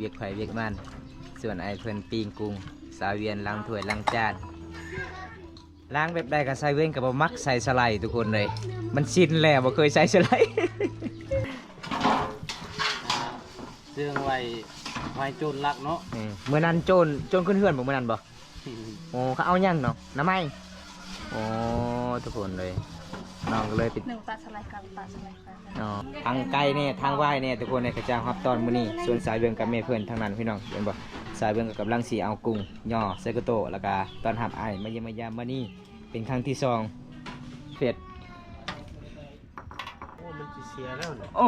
ວຽກໃຜວຽກມັນ ສ່ວນອ້າຍເພິ່ນປີ້ງກຸ້ງ ສາວວຽນລ້າງຖ້ວຍລ້າງຈານ ລ້າງແບບໃດກໍ ສາວວຽນກໍບໍ່ມັກໃສ່ສະໄລທຸກຄົນເອີຍ ມັນຊິນແລ້ວ ບໍ່ເຄີຍໃສ່ສະໄລ. ເຊື່ອງໄວ້ ໄວ້ໂຈນລັກເນາະ. ເອີ ມື້ນັ້ນໂຈນ ໂຈນຂຶ້ນເຮືອນບໍ່ ມື້ນັ້ນບໍ່? ໂອ້ ເຂົາເອົາຫຍັງເນາະ ໜໍ່ໄມ້? ໂອ້ ທຸກຄົນເອີຍ ນ້ອງກໍເລີຍໄປ ໜຶ່ງປາສະໄລກັບປາສະໄລກັບເນາະ ທັງໄກ່ແດ່ ທັງຫວາຍແດ່ ທຸກຄົນເອີຍ ເຂົາເຈົ້າຮັບຕ້ອນມື້ນີ້ ສ່ວນສາວເວງກັບແມ່ເພິ່ນທາງນັ້ນ ພີ່ນ້ອງ ເຫັນບໍ່? ສາວເວງກໍກຳລັງຊິເອົາກຸ້ງຍໍໃສ່ກະໂຕ ແລ້ວກໍຕ້ອນຮັບອ້າຍມາຢ້ຽມມາຢາມມື້ນີ້ເປັນຄັ້ງທີສອງ ເຜັດ ໂອ້ ມັນຊິເສຍແລ້ວນີ້ ໂອ້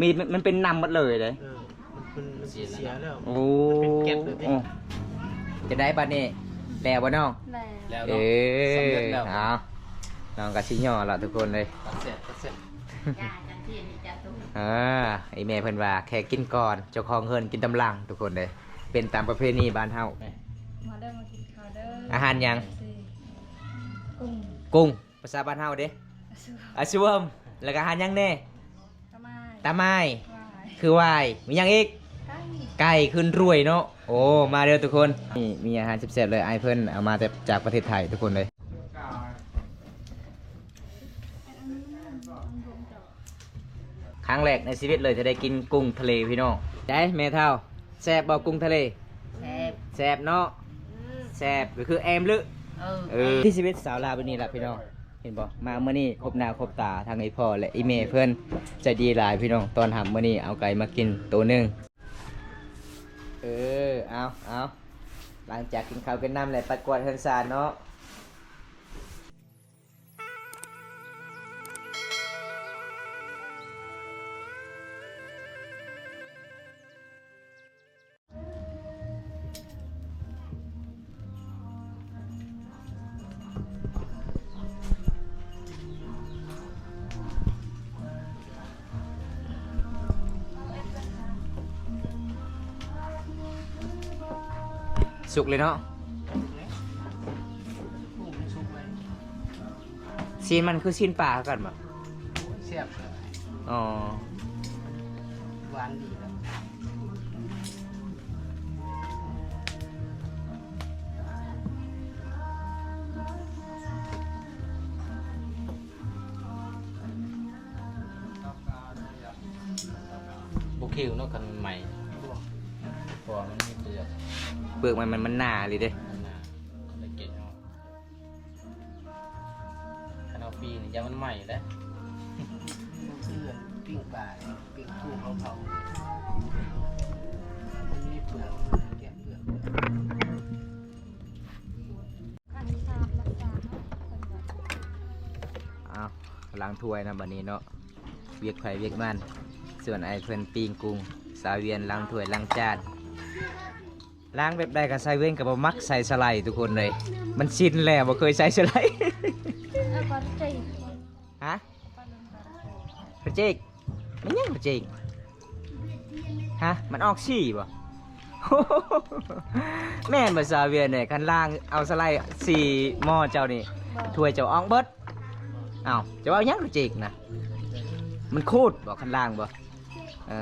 ມີດມັນ ມັນເປັນນ້ຳໝົດເລີຍເດ້ ເອີ ມັນເປັນ ມັນຊິເສຍແລ້ວ ໂອ້ ມັນເປັນແກັສແລ້ວເດ້ ໂອ້ ຈະໄດ້ບັດນີ້ ແລ້ວບໍ່ນ້ອງ? ແລ້ວ ແລ້ວເນາະ ເອີ ສຳເລັດແລ້ວ ເອົາ ນ້ອງກໍຊິຍໍລະທຸກຄົນເລີຍ ຕັດແສບ ຕັດແສບ ເອີ ອີແມ່ເພິ່ນວ່າແຂກກິນກ່ອນ ເຈົ້າຂອງເຮືອນກິນຕາມຫຼັງ ທຸກຄົນເດ້ ເປັນຕາມປະເພນີບ້ານເຮົາ ມາເດີ ມາກິນເຂົ້າເດີ ອາຫານຫຍັງ? ກຸ້ງ ກຸ້ງ ພາສາບ້ານເຮົາເດ້ ອາຊວມ ອາຊວມ ແລ້ວກໍອາຫານຫຍັງແດ່? ຕາໝ່າຍ ຕາໝ່າຍ ຫວາຍ ຄືຫວາຍ ມີຫຍັງອີກ? ໄກ່ ໄກ່ຄືນລວຍເນາະ ໂອ້ ມາເດີທຸກຄົນ ນີ້ມີອາຫານແຊບໆເລີຍ ອ້າຍເພິ່ນເອົາມາແຕ່ຈາກປະເທດໄທທຸກຄົນເລີຍ ຄັ້ງແລກໃນຊີວິດເລີຍທີ່ໄດ້ກິນກຸ້ງທະເລພີ່ນ້ອງ ໄດ້ແມ່ເຖົ້າ ແຊບບໍ່ກຸ້ງທະເລ? ແຊບ ແຊບເນາະ ອືມ ແຊບກໍຄືແອມລຶ ເອີ ເອີ ທີ່ຊີວິດສາວລາວແບບນີ້ລະພີ່ນ້ອງ ເຫັນບໍ່ ມາມື້ນີ້ຄົບໜ້າຄົບຕາທັງອີ່ພໍ່ ແລະ ອີ່ແມ່ເພິ່ນໃຈດີຫຼາຍພີ່ນ້ອງ ຕ້ອນຮັບມື້ນີ້ເອົາໄກ່ມາກິນໂຕໜຶ່ງ ເອີ ເອົາ ເອົາ ຫຼັງຈາກກິນເຂົ້າກິນນ້ຳແລ້ວ ໄປກວາດເຮືອນຊານເນາະ. ສຸກເລີຍເນາະ ຊີ້ນມັນຄືຊີ້ນປາຄືກັນບໍ່? ໂອ້ຍ ແຊບເລີຍ ອໍ ຫວານດີແລ້ວ ບໍ່ເຄວເນາະ ຄັນມັນໃໝ່ ບໍ່ ເພາະວ່າມັນມີເປືອກ ເປືອກມັນ ມັນ ມັນໜາອີ່ຫຼີເດ້ ມັນໜາ ມັນເກັ່ງເນາະ ຄັນເອົາປີ້ງນີ້ຢ້ານມັນໄໝ້ແຫຼະ ມັນຄືປີ້ງປາ ປີ້ງກຸ້ງເຜົາໆ ມັນມີເປືອກ ແກະເປືອກ ອ້າວ ລ້າງຖ້ວຍນຳບັດນີ້ເນາະ ວຽກໃຜວຽກມັນ ສ່ວນອ້າຍເພິ່ນປີ້ງກຸ້ງ ສາວວຽນລ້າງຖ້ວຍລ້າງຈານ ລ້າງແບບໃດກໍ ສາວວຽນກໍບໍ່ມັກໃສ່ສະໄລທຸກຄົນເອີຍ ມັນຊິນແລ້ວ ບໍ່ເຄີຍໃສ່ສະໄລ ເອົາປາເຈກ ຮະ? ປາເຈກ ມັນຫຍັງປາເຈກ? ຮະ? ມັນອອກສີບໍ່? ແມ່ນບໍ່ສາວວຽນເອີຍ ຄັນລ້າງເອົາສະໄລສີໝໍ້ເຈົ້ານີ້ ຖ້ວຍເຈົ້າອອກເບິດ ເອົ້າ ເຈົ້າເວົ້າຫຍັງປາເຈກນະ? ມັນຂູດບໍ່ ຄັນລ້າງບໍ່? ເອີ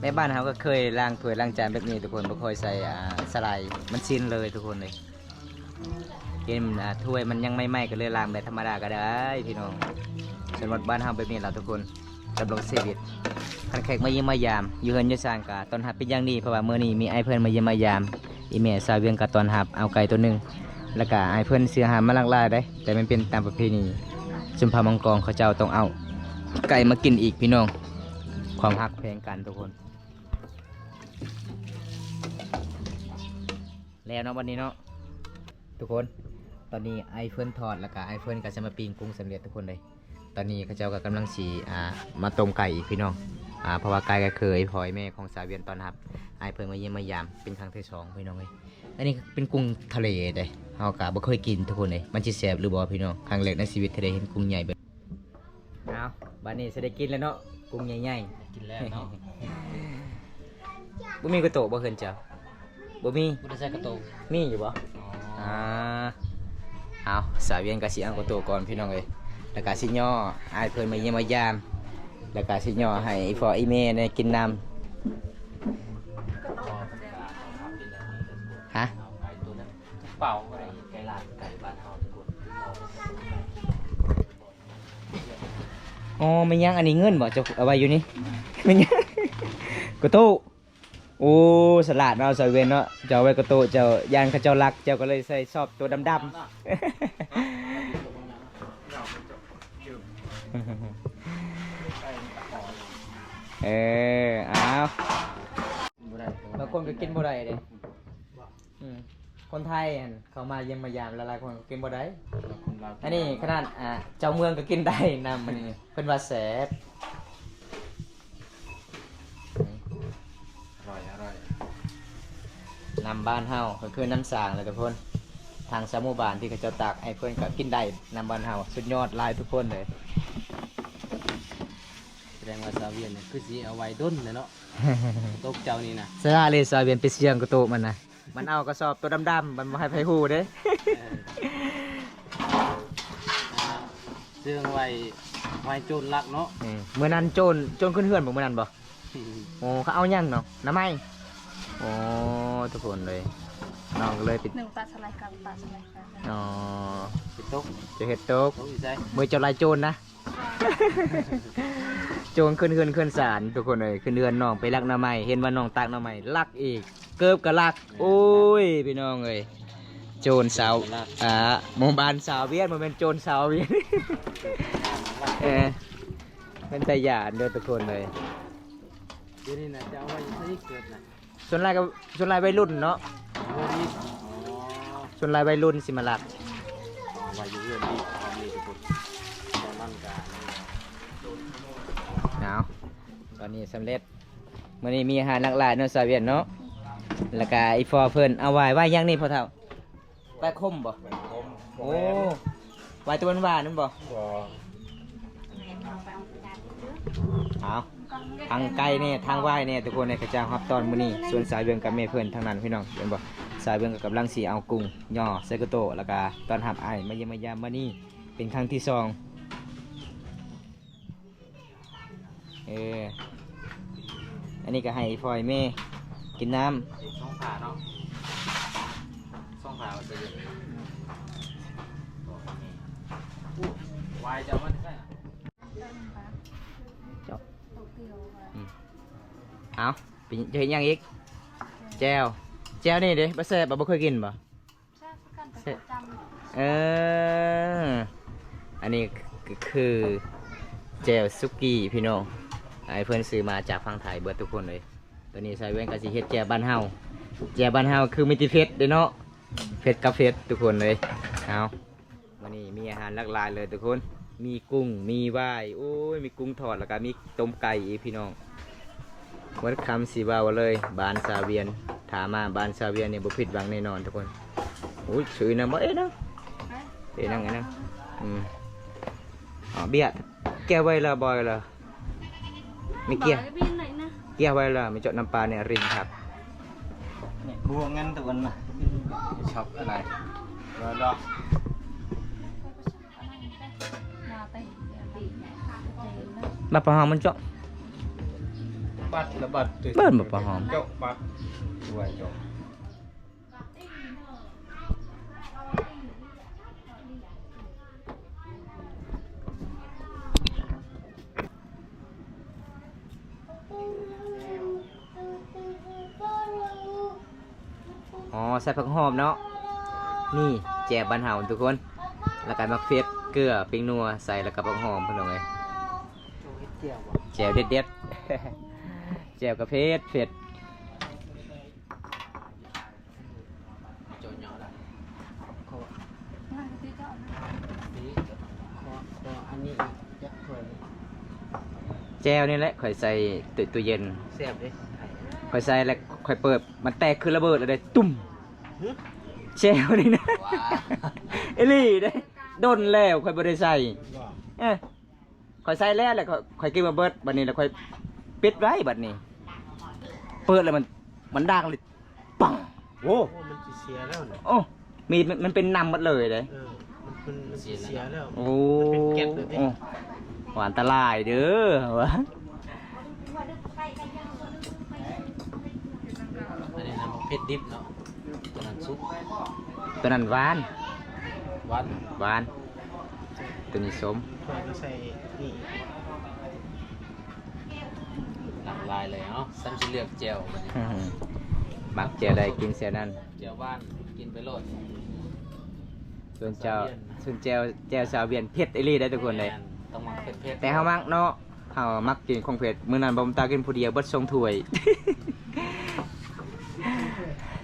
ແມ່ບ້ານເຮົາກໍເຄີຍລ້າງຖ້ວຍລ້າງຈານແບບນີ້ທຸກຄົນ ບໍ່ຄ່ອຍໃສ່ ອ່າ ສະໄລ ມັນຊິນເລີຍທຸກຄົນເອີຍ ເຫັນ ອ່າ ຖ້ວຍມັນຍັງໃໝ່ໆ ກໍເລີຍລ້າງແບບທຳມະດາກໍໄດ້ພີ່ນ້ອງ ຊົນນະບົດບ້ານເຮົາແບບນີ້ລະທຸກຄົນ ດຳລົງຊີວິດ ຄັນແຂກມາຢ້ຽມມາຢາມ ຢູ່ເຮືອນຢູ່ຊານກໍຕ້ອນຮັບເປັນຢ່າງດີ ເພາະວ່າມື້ນີ້ມີອ້າຍເພິ່ນມາຢ້ຽມມາຢາມ ອີ່ແມ່ສາວວຽງກໍຕ້ອນຮັບ ເອົາໄກ່ໂຕໜຶ່ງ ແລ້ວກໍອ້າຍເພິ່ນຊື້ອາຫານມາຫຼາກຫຼາຍເດ້ ແຕ່ມັນເປັນຕາມປະເພນີ ຊົນເຜົ່າມັງກອງເຂົາເຈົ້າຕ້ອງເອົາໄກ່ມາກິນອີກພີ່ນ້ອງ ຄວາມຮັກແພງກັນທຸກຄົນ ແລ້ວເນາະ ບັດນີ້ເນາະ ທຸກຄົນ ຕອນນີ້ອ້າຍເພິ່ນທອດ ແລ້ວກໍອ້າຍເພິ່ນກໍຈະມາປີ້ງກຸ້ງສຳເລັດທຸກຄົນເລີຍ ຕອນນີ້ເຂົາເຈົ້າກໍກຳລັງຊິ ອ່າ ມາຕົ້ມໄກ່ອີກພີ່ນ້ອງ ອ່າ ເພາະວ່າໄກ່ກໍເຄີຍພໍ່ແມ່ຂອງສາວວຽນຕ້ອນຮັບ ອ້າຍເພິ່ນມາຢ້ຽມມາຢາມເປັນຄັ້ງທີສອງພີ່ນ້ອງເອີຍ ອັນນີ້ເປັນກຸ້ງທະເລເດ້ ເຮົາກໍບໍ່ເຄີຍກິນທຸກຄົນເອີຍ ມັນຊິແຊບຫຼືບໍ່ພີ່ນ້ອງ ຄັ້ງແລກໃນຊີວິດທີ່ໄດ້ເຫັນກຸ້ງໃຫຍ່ແບບ ເອົາ ບັດນີ້ຊິໄດ້ກິນແລ້ວເນາະ ກຸ້ງໃຫຍ່ໆ ກິນແລ້ວເນາະ ບໍ່ມີກະໂຕະບໍ່ເຮືອນເຈົ້າ? ບໍ່ມີ ບໍ່ໄດ້ໃສ່ກະໂຕະ ມີຢູ່ບໍ່? ອໍ ອ່າ ເອົາ ສາວວຽນກໍຊິເອົາກະໂຕະກ່ອນພີ່ນ້ອງເອີຍ ແລ້ວກະຊິຍໍອ້າຍເພິ່ນມາຢ້ຽມມາຢາມ ແລ້ວກະຊິຍໍໃຫ້ອີ່ພໍ່ອີ່ແມ່ໄດ້ກິນນຳ. ຮະ? ເປົ່າໄປ ໄກ່ລາດ ໄກ່ບ້ານເຮົາທຸກຄົນ. ອໍ ແມ່ນຫຍັງ ອັນນີ້ເງິນບໍ່? ເຈົ້າເອົາໄວ້ຢູ່ນີ້ ແມ່ນຫຍັງ? ກະໂຕ. ໂອ້ ສະຫຼາດເນາະ ສາວວຽນເນາະ, ເຈົ້າໄວ້ກະໂຕະ ເຈົ້າຢ້ານເຂົາເຈົ້າລັກ ເຈົ້າກໍເລີຍໃສ່ຊອບໂຕດຳໆ. ເອີ ເອົາ ບາງຄົນກໍກິນບໍ່ໄດ້ເດ້. ອືມ ຄົນໄທຫັ້ນເຂົ້າມາຢ້ຽມມາຢາມ ຫຼາຍໆຄົນກໍກິນບໍ່ໄດ້. ອັນນີ້ຂະໜາດ ອ່າ ເຈົ້າເມືອງກໍກິນໄດ້ ນ້ຳອັນນີ້ເພິ່ນວ່າແຊບ. ອືມ ອະລ່ອຍ ອະລ່ອຍ. ນ້ຳບ້ານເຮົາກໍຄືນ້ຳສາງແຫຼະທຸກຄົນ, ທາງຊາວໝູ່ບ້ານທີ່ເຂົາເຈົ້າຕັກໃຫ້ເພິ່ນກໍກິນໄດ້ ນ້ຳບ້ານເຮົາ ສຸດຍອດຫຼາຍທຸກຄົນເລີຍ. ສະແດງວ່າສາວວຽນນີ້ຄືຊິເອົາໄວ້ດົນແລ້ວເນາະ ໂຕະເຈົ້ານີ້ນະ. ສະຫຼາດເລີຍ ສາວວຽນໄປສ່ຽງກະໂຕະມັນນະ. ມັນເອົາກະສອບໂຕດຳໆ ມັນບໍ່ໃຫ້ໃຜຮູ້ເດ້. ເອີ ເຊື່ອງໄວ້ ໄວ້ໂຈນລັກເນາະ. ເອີ ມື້ນັ້ນໂຈນ ໂຈນຂຶ້ນເຮືອນບໍ່ມື້ນັ້ນບໍ່? ໂອ້ ເຂົາເອົາຫຍັງເນາະ? ໜໍ່ໄມ້. ໂອ້ ທຸກຄົນເລີຍ ນ້ອງກໍເລີຍໄປ ໜຶ່ງຕາສະໄລກັນ ຕາສະໄລກັນ. ອໍ ເຮັດຕົກ ຈະເຮັດຕົກ ຕົກຢູ່ໃສ? ມື້ເຈົ້າໄລ່ໂຈນນະ. ໂຈນຂຶ້ນເຮືອນຂຶ້ນສານທຸກຄົນເອີຍ, ຂຶ້ນເຮືອນນ້ອງໄປລັກໜໍ່ໄມ້ ເຫັນວ່ານ້ອງຕັກໜໍ່ໄມ້ ລັກອີກ ເກີບກໍລັກ. ໂອ້ຍ ພີ່ນ້ອງເອີຍ ໂຈນຊາວ ອ່າ ໝູ່ບ້ານຊາວວຽນ ບໍ່ແມ່ນໂຈນຊາວວຽນ. ເອີ ເປັນຕາຢ້ານເດີທຸກຄົນເອີຍ. ດຽວນີ້ນະ ຈະເອົາໄວ້ຢູ່ໃສເກີບນະ? ສ່ວນຫຼາຍກໍ ສ່ວນຫຼາຍໄວລຸ້ນເນາະ. ໂອ້ ນີ້ ອໍ ສ່ວນຫຼາຍໄວລຸ້ນຊິມາລັກ. ອໍ ໄວ້ຢູ່ເຮືອນນີ້ ຕອນນີ້ທຸກຄົນ ຕອນນັ້ນກະ ເອົາ ຕອນນີ້ສຳເລັດ. ມື້ນີ້ມີອາຫານຫຼາກຫຼາຍເນາະ ສາວວຽນເນາະ. ແລ້ວກະອີ່ພໍ່ເພິ່ນເອົາຫວາຍ ຫວາຍຫຍັງນີ້ພໍ່ເຖົ້າ? ປາຂົມບໍ່? ປາຂົມ. ໂອ້ ບໍ່ແມ່ນ ຫວາຍຕົວຫວານໆນັ້ນບໍ່? ບໍ່. ເອົາ ທັງໄກ່ແນ່ ທັງຫວາຍແນ່ ທຸກຄົນເອີຍ. ເຂົາເຈົ້າຮັບຕ້ອນມື້ນີ້ ສ່ວນສາວວຽງກັບແມ່ເພິ່ນທາງນັ້ນ ພີ່ນ້ອງ ເຫັນບໍ່? ສາວວຽງກັບກຳລັງຊິເອົາກຸ້ງຍໍໃສ່ກະໂຕະ ແລ້ວກະຕ້ອນຮັບອ້າຍມາຢ້ຽມມາຢາມມື້ນີ້ ເປັນຄັ້ງທີສອງ. ເອີ ອັນນີ້ກໍໃຫ້ພໍ່ໃຫ້ແມ່ກິນນ້ຳ. ສອງຝາເນາະ ສອງຝາວ່າຊະເດີ. ຫວາຍຈະເອົາມາແຕ່ໃສນະ? ເຈົ້າ ອືມ ເອົາ ເປັນ ຈະເຮັດຫຍັງອີກ? ແຈ່ວ ແຈ່ວນີ້ເດ້ ບໍ່ແຊບບໍ່? ບໍ່ເຄີຍກິນບໍ່? ແຊບຄືກັນ ແຕ່ ແຊບ ປະຈຳ. ເອີ ອັນນີ້ກໍຄືແຈ່ວສຸກີ້ພີ່ນ້ອງ, ອ້າຍເພິ່ນຊື້ມາຈາກຝັ່ງໄທເບິດທຸກຄົນເລີຍ. ຕອນນີ້ສາວວຽງກໍຊິເຮັດແຈ່ວບ້ານເຮົາ, ແຈ່ວບ້ານເຮົາຄືມີແຕ່ເຜັດເດ້ເນາະ, ເຜັດກັບເຜັດທຸກຄົນເລີຍ. ເອົາ ມື້ນີ້ມີອາຫານຫຼາກຫຼາຍເລີຍທຸກຄົນ, ມີກຸ້ງ ມີຫວາຍ ໂອ້ຍ ມີກຸ້ງທອດ ແລ້ວກໍມີຕົ້ມໄກ່ອີກພີ່ນ້ອງ. ໝົດຄຳຊິເວົ້າເລີຍ ບ້ານຊາວວຽນ, ຖ້າມາບ້ານຊາວວຽນນີ້ບໍ່ຜິດຫວັງແນ່ນອນທຸກຄົນ. ໂອ້ຍ ຊື່ນາງບໍ່ເອນາງ ເອນາງ ເອນາງ ອືມ ເອົາເບຍ ແກ້ວໄວ້ລະ ບໍ່ລະ ມີເກຍ ເກຍໄວ້ລະ ມີເຈາະນ້ຳປາໃນລິນຄັບ. ນີ້ ພວກນັ້ນຕະວັນນະ ຊອບອະໄລ ລອ ລອ. ບັດປະຫອມມັນເຈາະ ບັດລະບັດ ເບິ່ງບັດປະຫອມ ເຈາະບັດ ສວຍເຈາະ. ອໍ ໃສ່ຜັກຫອມເນາະ. ນີ້ແຈ່ວບ້ານເຮົາທຸກຄົນ, ແລ້ວກໍໝາກເຜັດ ເກືອ ແປ້ງນົວໃສ່ ແລ້ວກໍຜັກຫອມພີ່ນ້ອງເອີຍ. ແຈ່ວເດັດໆ ແຈ່ວກໍເຜັດເຜັດ. ແຈ່ວນີ້ແຫຼະ ຂ້ອຍໃສ່ຕູ້ເຢັນ ແຊບເດ້. ຂ້ອຍໃສ່ແລ້ວ ຂ້ອຍເປີດ ມັນແຕກຄືລະເບີດເລີຍເດ້ ຕຸ້ມ. ຫື? ແຈ່ວນີ້ນະ ອີ່ຫຼີເດ້ ດົນແລ້ວຂ້ອຍບໍ່ໄດ້ໃສ່. ເອີ ຂ້ອຍໃສ່ແລ້ວ ແລ້ວຂ້ອຍ ຂ້ອຍກິນມາເບິດ ບັດນີ້ແລ້ວຂ້ອຍປິດໄວ້ ບັດນີ້ເປີດແລ້ວມັນ ມັນດັງເລີຍ ປັງ. ໂອ້ ໂອ້ ມັນຊິເສຍແລ້ວນະ. ໂອ້ ມີດມັນ ມັນເປັນນ້ຳໝົດເລີຍເດ້. ເອີ ມັນ ມັນ ມັນຊິເສຍແລ້ວ. ໂອ້ ມັນເປັນແກັສແລ້ວເດ້. ໂອ້ ອັນຕະລາຍເດີວ່າ. ອັນນີ້ນະ ໝາກເຜັດດິບເນາະ. ຕົວນັ້ນສຸກ ຕົວນັ້ນຫວານ ຫວານ ຫວານ. ຕົວນີ້ສົ້ມ. ຖ້ວຍກໍໃສ່ນີ້ອີກ. ຫຼາກຫຼາຍເລີຍເນາະ. ສ່ຳຊິເລືອກແຈ່ວບັດນີ້. ມັກແຈ່ວໃດກິນແຈ່ວນັ້ນ. ແຈ່ວຫວານກິນໄປໂລດ. ສ່ວນແຈ່ວ ສ່ວນແຈ່ວ ແຈ່ວຊາວວຽນເຜັດອີ່ຫຼີເດ້ທຸກຄົນເດ້. ແມ່ນ ຕ້ອງມັກເຜັດໆ. ແຕ່ເຮົາມັກເນາະ. ເຮົາມັກກິນຂອງເຜັດ. ມື້ນັ້ນບ່າວບຸນຕາກິນຜູ້ດຽວເບິດສອງຖ້ວຍ.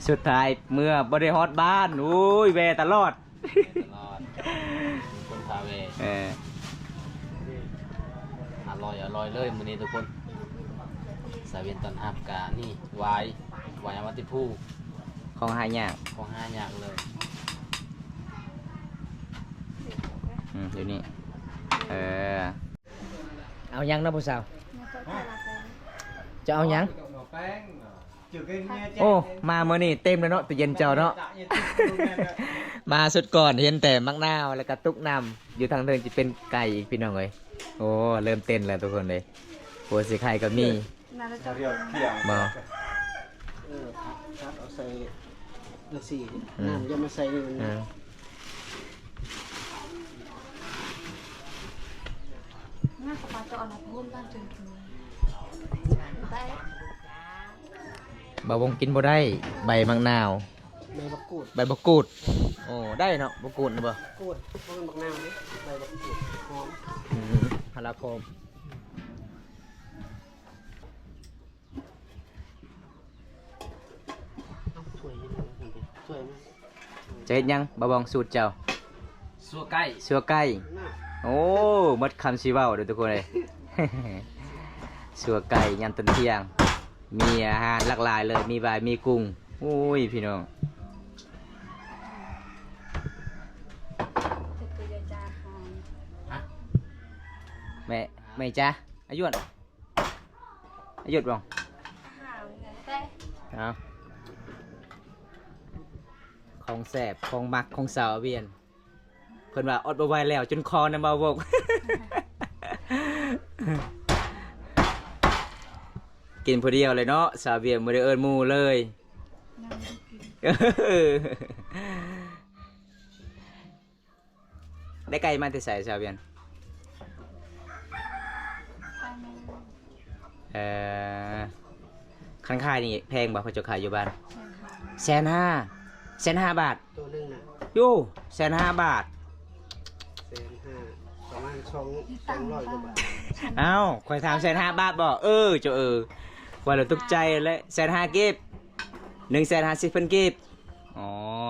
ສຸດທ້າຍເມືອບໍ່ໄດ້ຮອດບ້ານ. ໂອ້ຍ ແວ່ຕະຫຼອດ. ຕະຫຼອດ ມີຄົນພາແວ່. ເອີ ອະລ່ອຍ ອະລ່ອຍເລີຍມື້ນີ້ທຸກຄົນ. ສາວວຽນຕ້ອນຮັບກະນີ້ ຫວາຍ ຫວາຍອາມາຕິພູ ຂອງຫາຍາກ ຂອງຫາຍາກເລີຍ. ອືມ ຢູ່ນີ້. ເອີ ເອົາຫຍັງເນາະຜູ້ສາວ? ຈະເອົາຫຍັງ? ໂອ້ ມາມື້ນີ້ເຕັມແລ້ວເນາະ ຕູ້ເຢັນເຈົ້າເນາະ. ມາສຸດກ່ອນເຫັນແຕ່ໝາກນາວ ແລ້ວກະຕຸກນ້ຳ. ຢູ່ທາງເທິງຊິເປັນໄກ່ອີກ ພີ່ນ້ອງເອີຍ. ໂອ້ ເລີ່ມເຕັ້ນແລ້ວທຸກຄົນເອີຍ. ໂອ້ ສີໄຂ່ກໍມີ. ບໍ່ ເອີ ຕັກເອົາໃສ່ຈັ່ງຊີ້. ອືມ ນ້ຳຢ່າມາໃສ່ນີ້ມັນ. ເອີ ນ້ຳກະປາຈອນນະ ພຸ້ນບ້ານເຈີ. ບ່າວບົງກິນບໍ່ໄດ້ ໃບໝາກນາວ ໃບບັກກູດ ໃບບັກກູດ. ໂອ້ ໄດ້ເນາະ ບັກກູດນະບໍ່? ກູດ ບໍ່ແມ່ນບັກນາວເດ້ ໃບບັກກູດ ຫອມ. ອືມ ຫາລາຄອມ. ເອົາຖ້ວຍຢູ່ນີ້ ຖ້ວຍມາ. ຈະເຮັດຫຍັງ ບ່າວບົງ ສູດເຈົ້າ? ຊົ່ວໄກ່ ຊົ່ວໄກ່. ໂອ້ ໝົດຄຳຊິເວົ້າເດີທຸກຄົນເອີຍ. ຊົ່ວໄກ່ຍາມຕອນທ່ຽງ ມີອາຫານຫຼາກຫຼາຍເລີຍ ມີຫວາຍ ມີກຸ້ງ. ໂອ້ຍ ພີ່ນ້ອງ ແມ່ ແມ່ຈ້າ ອາຍວນ ອາຍວນບໍ່? ເອົາ ຂອງແຊບ ຂອງມັກຂອງສາວອາວຽນ. ເພິ່ນວ່າອົດບໍ່ໄຫວແລ້ວ ຈົນຄໍນຳເວົ້າວົກ. ກິນຜູ້ດຽວເລີຍເນາະ ສາວວຽນບໍ່ໄດ້ເອີ້ນໝູ່ເລີຍ. ໄດ້ໄກ່ມາແຕ່ໃສ ສາວວຽນ? ເອີ ຄັນຂາຍນີ້ແພງບໍ່ ເຂົາເຈົ້າຂາຍຢູ່ບ້ານ? ແສນຫ້າ ແສນຫ້າ ແສນຫ້າບາດ ໂຕໜຶ່ງນະ. ໂອ້ ແສນຫ້າບາດ. ແສນຫ້າ ປະມານສອງ ສອງຮ້ອຍກວ່າບາດ. ອ້າວ ຂ້ອຍຖາມແສນຫ້າບາດບໍ່? ເອີ ເຈົ້າເອີ ຂ້ອຍລະຕົກໃຈແຫຼະ. ແສນຫ້າກີບ ໜຶ່ງແສນຫ້າສິບພັນກີບ. ອໍ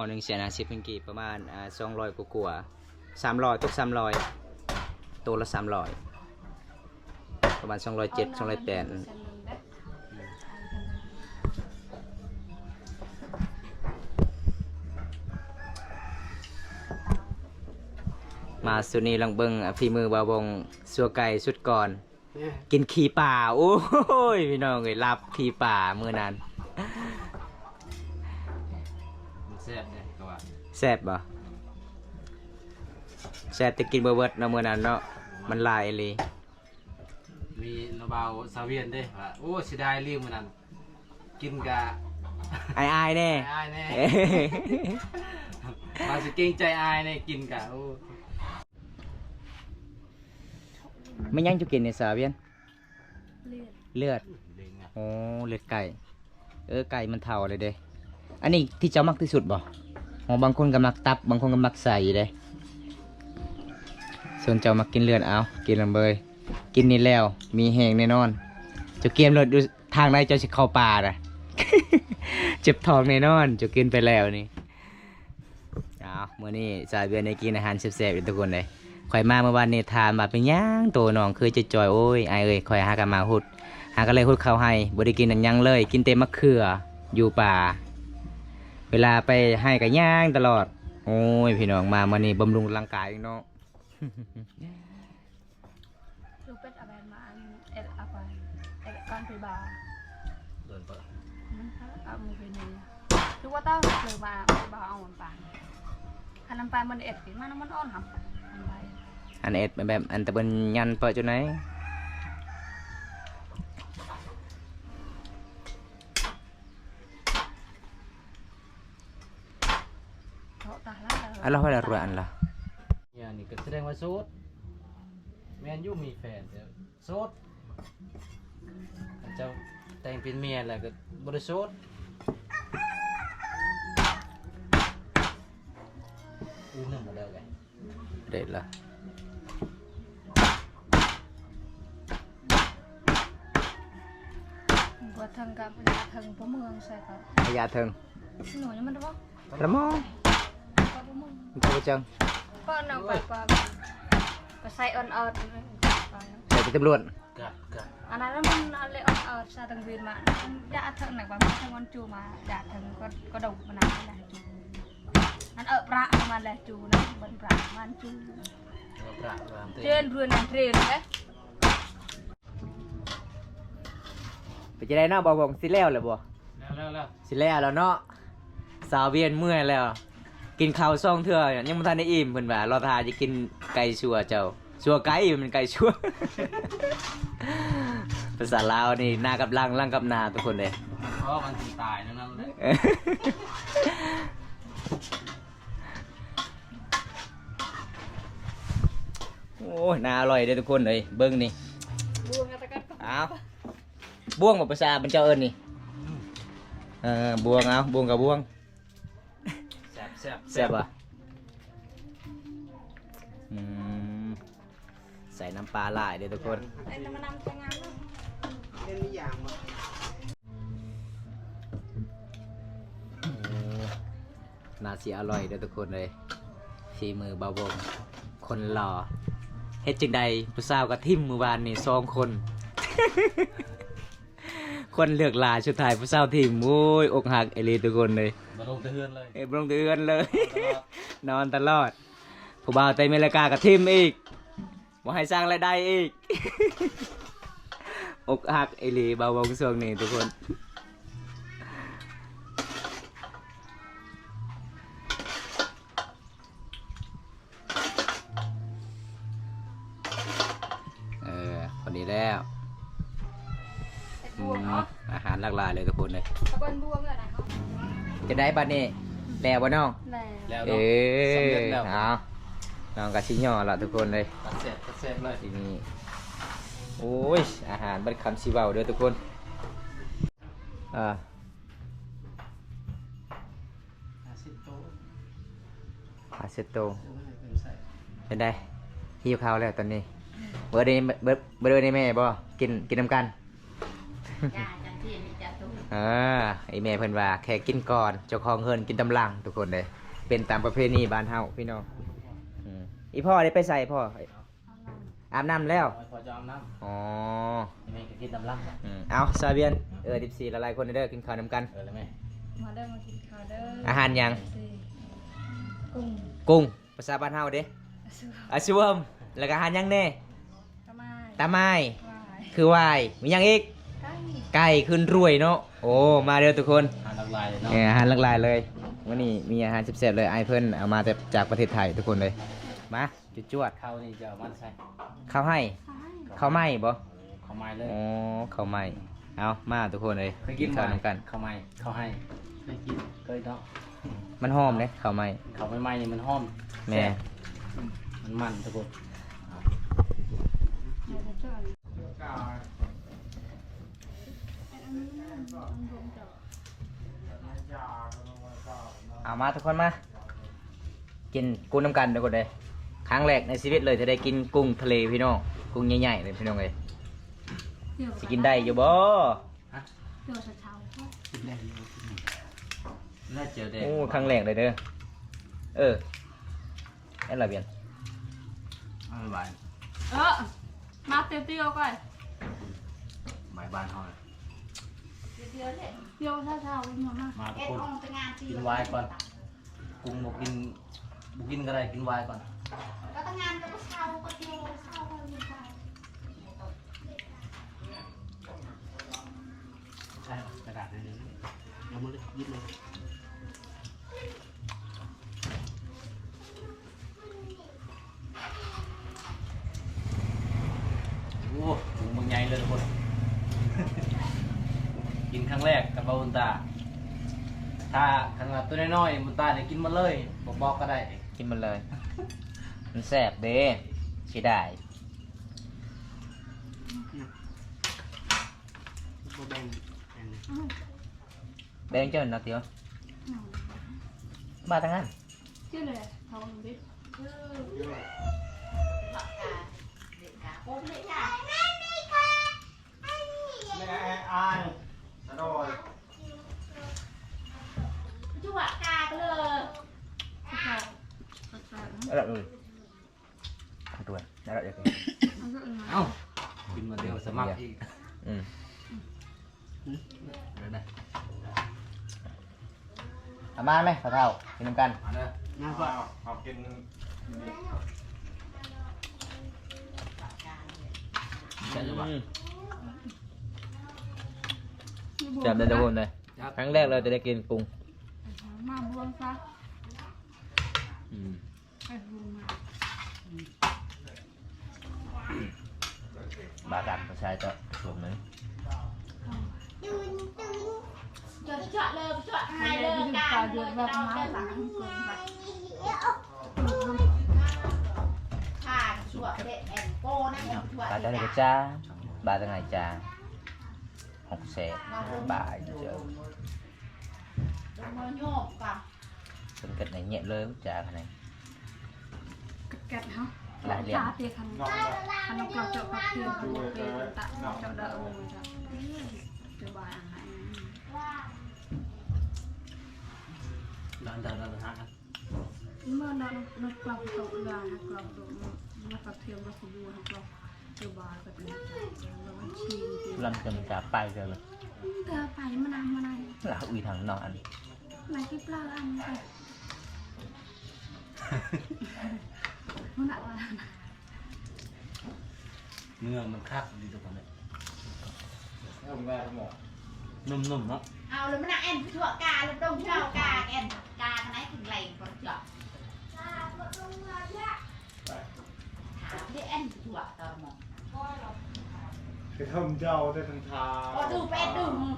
ໜຶ່ງແສນຫ້າສິບພັນກີບ ປະມານ ອ່າ ສອງຮ້ອຍກວ່າ ສາມຮ້ອຍ ຕົກສາມຮ້ອຍ ໂຕລະສາມຮ້ອຍ ປະມານສອງຮ້ອຍເຈັດ ສອງຮ້ອຍແປດ. ມາສຸດນີ້ລອງເບິ່ງ ອາ ຝີມືບ່າວບົງ ຊົ່ວໄກ່ສຸດກ່ອນ. ແມ່ ກິນຂີ້ປາ. ໂອ້ຍ ພີ່ນ້ອງເອີຍ ລາບຂີ້ປາມື້ນັ້ນ. ມັນແຊບເດ້ ກະວ່າ ແຊບບໍ່? ແຊບແຕ່ກິນບໍ່ເບິດເນາະ ມື້ນັ້ນເນາະ ມັນຫຼາຍອີ່ຫຼີ. ມີນ້າບ່າວສາວວຽນເດ້ວ່າ ໂອ້ ເສຍດາຍອີ່ຫຼີມື້ນັ້ນ ກິນກະອາຍໆແດ່ ອາຍໆແດ່ ວ່າຊິເກງໃຈອາຍແດ່ ກິນກະ ໂອ້. ແມ່ນຫຍັງເຈົ້າກິນນີ້ສາວວຽນ? ເລືອດ ເລືອດ. ໂອ້ ເລືອດໄກ່. ເອີ ໄກ່ມັນເຖົ້າແລ້ວເດ້. ອັນນີ້ທີ່ເຈົ້າມັກທີ່ສຸດບໍ່? ໂອ້ ບາງຄົນກໍມັກຕັບ ບາງຄົນກໍມັກໄສ້ເດ້. ສ່ວນເຈົ້າມັກກິນເລືອດ ເອົາ ກິນລຳເບີຍ. ກິນນີ້ແລ້ວມີແຮງແນ່ນອນ. ເຈົ້າກຽມໂລດ ຢູ່ທາງໃດເຈົ້າຊິເຂົ້າປ່ານະ ເຈັບທ້ອງແນ່ນອນ ເຈົ້າກິນໄປແລ້ວນີ້. ເອົາ ມື້ນີ້ສາວວຽນໄດ້ກິນອາຫານແຊບໆເດ້ທຸກຄົນເດ້. ຂ້ອຍມາມື້ວານນີ້ຖາມວ່າເປັນຫຍັງໂຕນ້ອງຄືຈ່ອຍໆ. ໂອ້ຍ ອ້າຍເອີຍ ຂ້ອຍຫາກະມາຫຸດ ຫາກະເລີຍຫຸດເຂົ້າໄຮ່ ບໍ່ໄດ້ກິນຫຍັງເລີຍ ກິນແຕ່ໝາກເຂືອຢູ່ປ່າ. ເວລາໄປໄຮ່ກະຍ່າງຕະຫຼອດ. ໂອ້ຍ ພີ່ນ້ອງ ມາມື້ນີ້ບຳລຸງຮ່າງກາຍອີກເນາະ. ລູກເປັດເອົາແບບມາອັນ ເອັດ ເອົາໄປ ເອັດ ກ່ອນໄປບາ ເດີນໄປ ມັນເອົາມືໄປນີ້ ຄືວ່າຕ້ອງເລີຍວ່າໄປບາເອົາມັນປານ. ອັນນັ້ນໄປມັນເອັດ ມັນ ມັນອ່ອນຫຳ ອັນເອັດແບບ ອັນຕະເບິ່ນຍັນເປີະຈຸໄນ ເທາະຕາລະ ອັນລະ ອັນລະ ເມຍນີ້ກໍສະແດງວ່າໂສດ ແມ່ນຢູ່ມີແຟນແຕ່ ໂສດ ເຈົ້າແຕ່ງເປັນເມຍແລ້ວກໍບໍ່ໄດ້ໂສດ ອື່ນໜຶ່ງກໍເລີກໄດ້ລະ ບໍ່ເຖິງກັບຍາເຖິງບໍ່ເມືອງໃສ່ກໍ ຍາເຖິງ ໜູຍັງມັນບໍ່ ລະມອງ ກໍບໍ່ເມືອງ ກໍບໍ່ເຈິງ ກໍນຳໄປ ໄປໃສ່ອ່ອນໆ ໃສ່ຕຳຫຼວດ ກັດກັດ ອັນນັ້ນມັນເອົາເລອອກເອົາຊາຕັງເວນມາ ຢາກເຖິງໜັກວ່າມັນທັງມັນຈູມາ ຢາກເຖິງກໍ ກໍດົກມັນນະ ຢາກຈູ ອັນເອີປະມັນແລະຈູນະ ເບິ່ນປະມັນຈູ ເອີປະເທນເຮືອນເທນເດ້ ເປັນຈັ່ງໃດເນາະ ບ່າວວົງ ຊິແລ້ວແລ້ວບໍ່? ແລ້ວ ແລ້ວ ແລ້ວ ຊິແລ້ວແລ້ວເນາະ ສາວວຽນເມື່ອຍແລ້ວ ກິນເຂົ້າສອງເທື່ອຍັງບໍ່ທັນໄດ້ອີ່ມ ເພິ່ນວ່າລໍຖ້າຈະກິນໄກ່ຊົ່ວເຈົ້າ ຊົ່ວໄກ່ ມັນໄກ່ຊົ່ວ ພາສາລາວນີ້ ໜ້າກັບຫຼັງ ຫຼັງກັບໜ້າ ທຸກຄົນເດ້ ເພາະມັນຊິຕາຍແນວນັ້ນແຫຼະ ໂອ້ຍ ໜ້າອະລ່ອຍເດ້ທຸກຄົນເອີຍ ເບິ່ງນີ້ ເອົາ ບ່ວງບໍ່ ພາສາບ້ານເຈົ້າເອີ້ນນີ້ ເອີ ບ່ວງ ເອົາ ບ່ວງກັບບ່ວງ ແຊບ ແຊບ ແຊບບໍ່? ອືມ ໃສ່ນ້ຳປາຫຼາຍເດ້ທຸກຄົນ ໃສ່ນ້ຳມັນນຳ ໃສ່ງາມເນາະ ເປັນມີຢ່າງບໍ່? ໂອ້ ໜ້າຊິອະລ່ອຍເດີທຸກຄົນເອີຍ ຝີມືບ່າວວົງ ຄົນຫຼໍ່ ເຮັດຈັ່ງໃດຜູ້ສາວກໍຖິ້ມມື້ວານນີ້ສອງຄົນ ຄົນເລືອກຫຼາຍ ສຸດທ້າຍຜູ້ສາວຖິ້ມ ໂອ້ຍ ອົກຫັກອີ່ຫຼີທຸກຄົນເອີຍ ບໍ່ລົງແຕ່ເຮືອນເລີຍ ເອີ ບໍ່ລົງແຕ່ເຮືອນເລີຍ ນອນຕະຫຼອດ ນອນຕະຫຼອດ ຜູ້ບ່າວແຕ່ອາເມລິກາກໍຖິ້ມອີກ ບໍ່ໃຫ້ສ້າງລາຍໄດ້ອີກ ອົກຫັກອີ່ຫຼີບ່າວວົງຊ່ວງນີ້ທຸກຄົນ ເອີ ພໍດີແລ້ວ ອືມ ອາຫານຫຼາກຫຼາຍເລີຍທຸກຄົນເອີຍ ເອົາເບິ່ງບ່ວງເອີຍນະ ຈັ່ງໃດບັດນີ້ ແລ້ວບໍ່ນ້ອງ? ແລ້ວ ແລ້ວເນາະ ເອີ ສຳເລັດແລ້ວ ເອົາ ນ້ອງກໍຊິຍໍລະທຸກຄົນເອີຍ ຕັດແຊບ ຕັດແຊບເລີຍ ທີນີ້ ໂອ້ຍ ອາຫານເບິດຄຳຊິເວົ້າເດີທຸກຄົນ ອ່າ ຜ້າເຊັດໂຕ ເປັນໃດ ຫິວເຂົ້າແລ້ວຕອນນີ້ ເບີດເດ ເບີດ ເບີດເດແມ່ບໍ່ ກິນ ກິນນຳກັນ ເອີ ອີ່ແມ່ເພິ່ນວ່າແຄ່ກິນກ່ອນ ເຈົ້າຂອງເຮືອນກິນຕາມຫຼັງ ທຸກຄົນເດ້ ເປັນຕາມປະເພນີບ້ານເຮົາພີ່ນ້ອງ ອືມ ອີ່ພໍ່ໄດ້ໄປໃສພໍ່? ອາບນ້ຳແລ້ວ ພໍ່ຈະອາບນ້ຳ ອໍ ແມ່ກໍກິນຕາມຫຼັງ ອືມ ເອົາ ຊາວວຽນ ເອີ ເອັຟຊີຫຼາຍໆຄົນເດີ ກິນເຂົ້ານຳກັນ ເອີ ແລ້ວແມ່ ມາເດີ ມາກິນເຂົ້າເດີ ອາຫານຫຍັງ? ກຸ້ງ ກຸ້ງ ພາສາບ້ານເຮົາເດ້ ອາຊວມ ອາຊວມ ແລ້ວກໍອາຫານຫຍັງແດ່? ຕາໝ່າຍ ຕາໝ່າຍ ຫວາຍ ຄືຫວາຍ ມີຫຍັງອີກ? ໄກ່ ໄກ່ຄືລວຍເນາະ ໂອ້ ມາເດີທຸກຄົນ ອາຫານຫຼາກຫຼາຍເນາະ ເອີ ອາຫານຫຼາກຫຼາຍເລີຍ ມື້ນີ້ມີອາຫານແຊບໆເລີຍ ອ້າຍເພິ່ນເອົາມາແຕ່ຈາກປະເທດໄທ ທຸກຄົນເລີຍ ມາ ຈວດໆ ເຂົ້ານີ້ຈະເອົາມາໃສ່ ເຂົ້າໄຮ່ ເຂົ້າໄໝ້ບໍ່? ເຂົ້າໄໝ້ເລີຍ ໂອ້ ເຂົ້າໄໝ້ ເອົາ ມາທຸກຄົນເອີຍ ເຄີຍກິນ ກິນເຂົ້ານຳກັນ ເຂົ້າໄໝ້ ເຂົ້າໄຮ່ ເຄີຍກິນ ເຄີຍເນາະ ມັນຫອມເດ້ ເຂົ້າໄໝ້ ເຂົ້າໃໝ່ໆນີ້ມັນຫອມ ແມ່ນ ແຊບ ມັນມັນ ທຸກຄົນ ເອົາມາທຸກຄົນມາ ກິນກຸ້ງນຳກັນທຸກຄົນເດີ ຄັ້ງແລກໃນຊີວິດເລີຍທີ່ໄດ້ກິນກຸ້ງທະເລພີ່ນ້ອງ ກຸ້ງໃຫຍ່ໆເລີຍພີ່ນ້ອງເອີຍ ຊິກິນໄດ້ຢູ່ບໍ່? ກິນໄດ້ຢູ່ ກິນໄດ້ ແລ້ວເຈີແດງ ໂອ້ ຄັ້ງແລກເລີຍເດີ ເອີ ແອນລາວຽນ ເອົາໄວ້ ເອີ ມາເຕີມຕີອອກໄປ ໄມ້ບ້ານເຮົາ ທ່ຽວເຊົ້າໆ ມາ ມາທຸກຄົນ ກິນໄວນກ່ອນ ກຸ້ງບໍ່ກິນ ບໍ່ກິນກໍໄດ້ ກິນໄວນກ່ອນ ກໍຕັ້ງງານກໍເຊົ້າ ກໍທ່ຽວເຊົ້າ ກໍກິນໄວນ ໃຊ້ກະດາດໃຫ້ເລີຍ ເອົາມາເລີຍ ຫຍິບເລີຍ. ກິນຄັ້ງແລກກັບບ່າວບຸນຕາ. ຖ້າຄັນວ່າໂຕນ້ອຍໆ ບຸນຕາໄດ້ກິນໝົດເລີຍ ບໍ່ບອກກໍໄດ້ ກິນໝົດເລີຍ. ມັນແຊບເດ້ ເສຍດາຍ. ບໍ່ແບ່ງ ແບ່ງເຈົ້ານະຕິວະ ອືມ ບາດທາງນັ້ນ ເຈົ້າແຫຼະ ເຂົາເດັດ ເອີ ແມ່ອາຍ ສະດອຍ ຈຸວ່າກາກະເລີ ເອົາລະເອີຍ ຕົວນັ້ນລະ ເອົາ ກິນມາດຽວສະໝັກອີກ ອືມ ເດີນະ ເອົາມາແມ ພໍ່ເຖົ້າ ກິນນຳກັນ ມາເດີ ມາ ເອົາ ເອົາກິນ ແຊບຢູ່ບໍ່ ອືມ ແຊບເດ້ທຸກຄົນເດ້ ຄັ້ງແລກເລີຍທີ່ໄດ້ກິນກຸ້ງ ມາບວງຊະ ອືມ ບາດຳປະຊາຍເຈາະຊົມເລີຍ ປາຕະເລກະຈາ ບາດຕະໄງຈາ ອອກແຊບ ບາຍເຈີ ເພິ່ນເກີດໃນເງຍເລີຍຈາຂະແນນ ກັດເຮົາ ຫຼາຍເລື່ອງ ຕາເຕຄັນ ຄັນເຮົາເຈາະຜັກເທີມ ເຮົາບໍ່ເປັນຕາເຈາະດາວ ເອີ ສະບາຍອັນນັ້ນ ດານດານດານຫາ ເມື່ອນັ້ນນກກອງໂຕລານກອງໂຕ ມາຜັກທຽມວ່າຂະບວນກອງໂຕບາຍກັບນກກອງໂຕ ລຳຈະມາຈາໄປເດີ ເດີໄປມານຳມານຳ ລາອຸຍທາງນອກອັນ ນາຍທີ່ປາອັນໄປ ມັນນະວ່າ ເນື້ອມັນຄັກດີທຸກຄົນເອີຍ ເອົາແບບໝໍ ນຸ້ມໆ ເນາະ ເອົາລະມັນນະແອນທົ່ວກາລະດົງເຈົ້າກາແອນກາໄນເຖິງໄຫຼບໍ່ເຈົ້າ ຖາມເດແອນທົ່ວຕອນໝໍ ກະເທີມເຈົ້າແຕ່ທັງທາ ບໍ່ດູແປດດຸ ມັ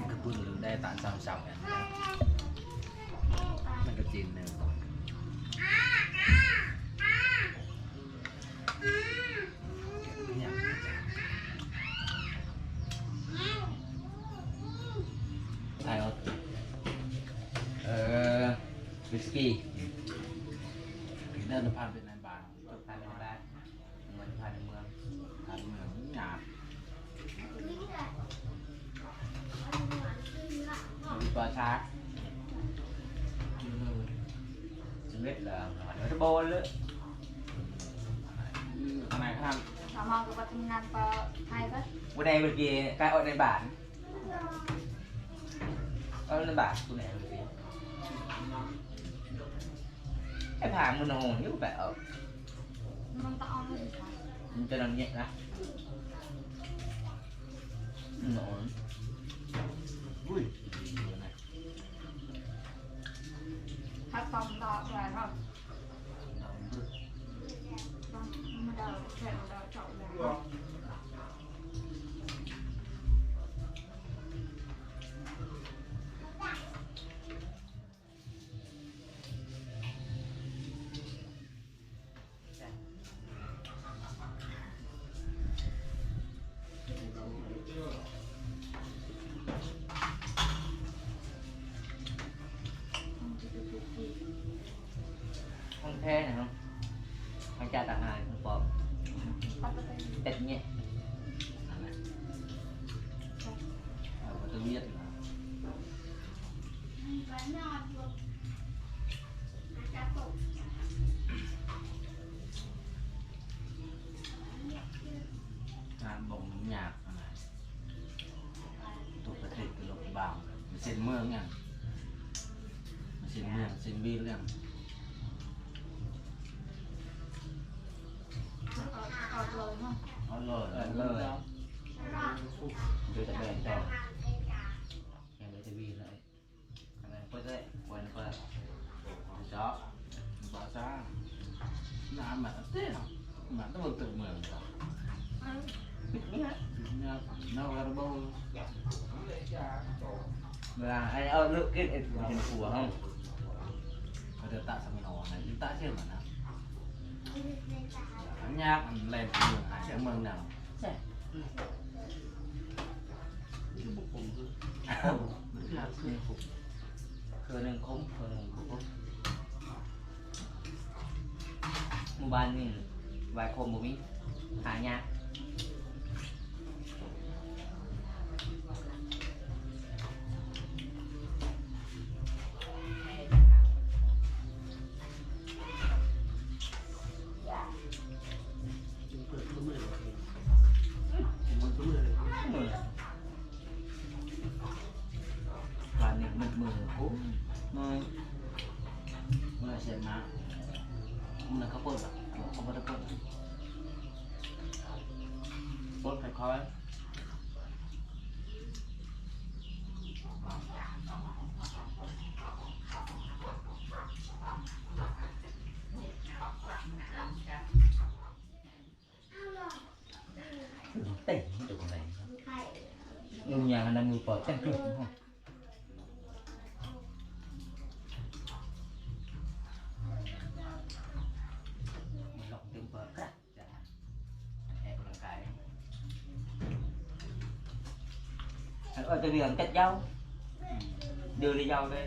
ນກະປຸ້ນໄດ້ຕານຊຳໆ ມັນກະຈີນໜຶ່ງ ເອີ ວິສກີ ເດີນຜ່ານເປັນ ເມືອງ ຜ່ານເມືອງ ຜ່ານເມືອງຍາກ ມີປາຊາ ສຳເລັດແລ້ວ ເດີນບໍ່ເລີຍ ທາງໃນທາງ ສາມານກໍໄປທຳງານປະໄທກໍ ບໍ່ໄດ້ເມື່ອກີ້ ກາຍອອກໃນບ້ານ ເອົາໃນບ້ານ ຜູ້ໃດເມື່ອກີ້ ໄອ້ຜາງມັນນອນຢູ່ແບບ ມັນຕະອອນ ມັນຈະນອນເງຍນະ ນອນ ອຸ້ຍ ຄັດຕອນດອກແລ້ວ ມາດາວແຂນດາວເຈາະແລ້ວ ຂອງແທ້ນະເນາະ ຂອງຈາດຕ່າງຫາກ ຂອງປອມ ເປັດເງຍ ເອົາປະຕູວຽດນະ ຫາ ບໍ່ຍາກອັນນັ້ນ ທຸກປະເທດກໍລົດບາງ ເຊັ່ນເມືອງຫຍັງ ເຊັ່ນເມືອງ ເຊັ່ນວິນຫຍັງ ອອດເລີຍເນາະ ອອດເລີຍ ເອີ ເລີຍ ເດີນແຕ່ແບງຕໍ່ ແມ່ນເດີນແຕ່ວີນເລີຍ. ອັນນັ້ນເປີດໄດ້ ເປີດ ເປີດ ເຈາະ ບໍ່ຊ້າ ນ້ຳມັນເຕັມ ມັນຕ້ອງເບິ່ງຕຶກເມືອງ ເນາະ ກະບໍ່ ເວລາໃຫ້ເອົາເລິກກິນ ເຮັດຄົວເຮົາ ເຂົາຈະຕະສະເມນອນ ຕະເຊື່ອມັນນະ ຍາກ ອັນແລ່ນເມືອງ ຫາເຊື່ອເມືອງນຳ ແຊບ ຄືບໍ່ຂົມຄື ຄື ຄືໜຶ່ງຂົມ ຄືໜຶ່ງບໍ່ຂົມ ໝູ່ບ້ານນີ້ຫວາຍຂົມບໍ່ມີ ຫາຍາກ. ວານນີ້ມືດໆ ໂອ້ ມາ ມາເສຍມາ ມື້ນັ້ນເຂົາເປີດບໍ່? ເຂົາບໍ່ໄດ້ເປີດ ເປີດຄ່ອຍໆ. ເຕັມຢູ່ຂ້າງໃນ ງຸ່ມຍາງອັນນັ້ນມືປອດເຕັມເລີຍ ມັນລັອກເຕັມປອດກະ ອອກກຳລັງກາຍ ອັນເອີຕະເຫຼືອງຈັດເຍົາ ເດີນລະເຍົາເລີຍ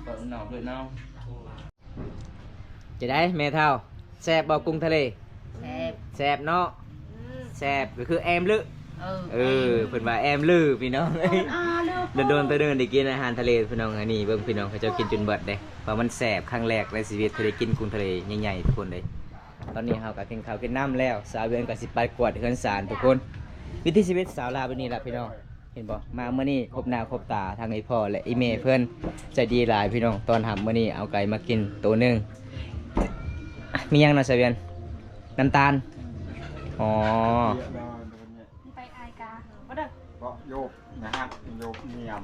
ເປີດນອກເລີຍເນາະ. ຈັ່ງໃດແມ່ເຖົ້າ ແຊບບໍ່ກຸ້ງທະເລ? ແຊບ ແຊບເນາະ ອືມ ແຊບກໍຄືແອມລຶ ເອີ ເອີ ເພິ່ນວ່າແອມລຶພີ່ນ້ອງ ເອີ ໂດນໆ ແຕ່ເດີນໄດ້ກິນອາຫານທະເລພີ່ນ້ອງ. ອັນນີ້ເບິ່ງພີ່ນ້ອງ ເຂົາເຈົ້າກິນຈົນເບິດເດ້ ວ່າມັນແຊບ ຄັ້ງແລກໃນຊີວິດທີ່ໄດ້ກິນກຸ້ງທະເລໃຫຍ່ໆ ທຸກຄົນເດ້. ຕອນນີ້ເຮົາກໍກິນເຂົ້າກິນນ້ຳແລ້ວ ສາວວຽນກໍຊິໄປກວດເຮືອນຊານທຸກຄົນ. ວິຖີຊີວິດຊາວລາວແບບນີ້ລະພີ່ນ້ອງ ເຫັນບໍ່ ມາມື້ນີ້ພົບໜ້າພົບຕາທັງອີ່ພໍ່ ແລະ ອີ່ແມ່ເພິ່ນ ໃຈດີຫຼາຍພີ່ນ້ອງ ຕ້ອນຮັບມື້ນີ້ເອົາໄກ່ມາກິນໂຕໜຶ່ງ. ມີຫຍັງນະສາວວຽນ? ນ້ຳຕານ ອໍ ໄປອາຍກາ ບໍ່ເດີ ເກາະໂຍກນະຮັກໂຍກນຽມ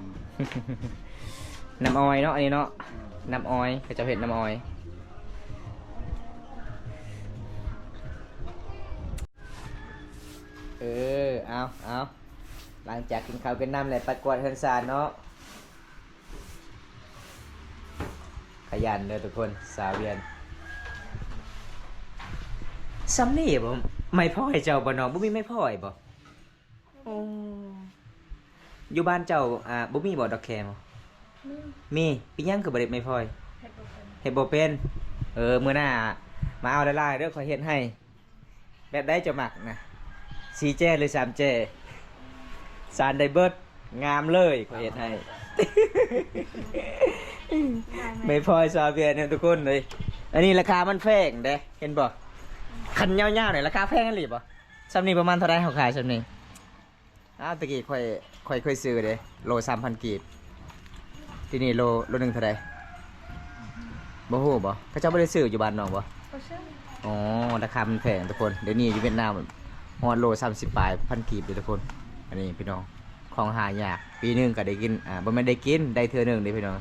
ນ້ຳອ້ອຍເນາະ ອັນນີ້ເນາະ ອືມ ນ້ຳອ້ອຍ ເຂົາເຈົ້າເຮັດນ້ຳອ້ອຍ ເອີ ເອົາ ເອົາ ຫຼັງຈາກກິນເຂົ້າກິນນ້ຳແລ້ວ ໄປກວດເຮືອນຊານເນາະ. ຂະຫຍັນເດີທຸກຄົນ ສາວວຽນ ຊ່ຳນີ້ບໍ່? ໄມ້ພອຍເຈົ້າບໍ່ນ້ອງ ບໍ່ມີໄມ້ພອຍບໍ່? ໂອ້ ຢູ່ບ້ານເຈົ້າ ອ່າ ບໍ່ມີບໍ່ດອກແຄ? ມີ ມີ ເປັນຫຍັງຄືບໍ່ໄດ້ໄມ້ພອຍ? ເຮັດບໍ່ເປັນ ເຮັດບໍ່ເປັນ ເອີ ມື້ໜ້າມາເອົາຫຼາຍໆເດີ ຂ້ອຍເຮັດໃຫ້. ແບບໃດເຈົ້າມັກນະ? ສີ່ແຈຫຼືສາມແຈ? ສານໄດ້ເບິດ ງາມເລີຍ ຂ້ອຍເຮັດໃຫ້ ໄມ້ພອຍຊາວວຽດນາມທຸກຄົນເອີຍ. ອັນນີ້ລາຄາມັນແພງເດ້ ເຫັນບໍ່? ຄັນຍາວໆນີ້ລາຄາແພງອີ່ຫຼີບໍ່? ຊ່ຳນີ້ປະມານເທົ່າໃດເຮົາຂາຍຊ່ຳນີ້? ອ້າວ ຕະກີ້ຂ້ອຍ ຂ້ອຍເຄີຍຊື້ເດ້ ໂລສາມພັນກີບ. ທີ່ນີ້ໂລ ໂລໜຶ່ງເທົ່າໃດ? ບໍ່ຮູ້ບໍ່? ເຂົາເຈົ້າບໍ່ໄດ້ຊື້ຢູ່ບ້ານນ້ອງບໍ່? ບໍ່ຊື້. ອໍ ລາຄາມັນແພງທຸກຄົນ. ດຽວນີ້ຢູ່ຫວຽດນາມຮອດໂລສາມສິບປາຍພັນກີບເດ້ທຸກຄົນ. ອັນນີ້ພີ່ນ້ອງ ຂອງຫາຍາກ ປີໜຶ່ງກໍໄດ້ກິນ ອ່າ ບໍ່ແມ່ນໄດ້ກິນ ໄດ້ເທື່ອໜຶ່ງເດ້ພີ່ນ້ອງ.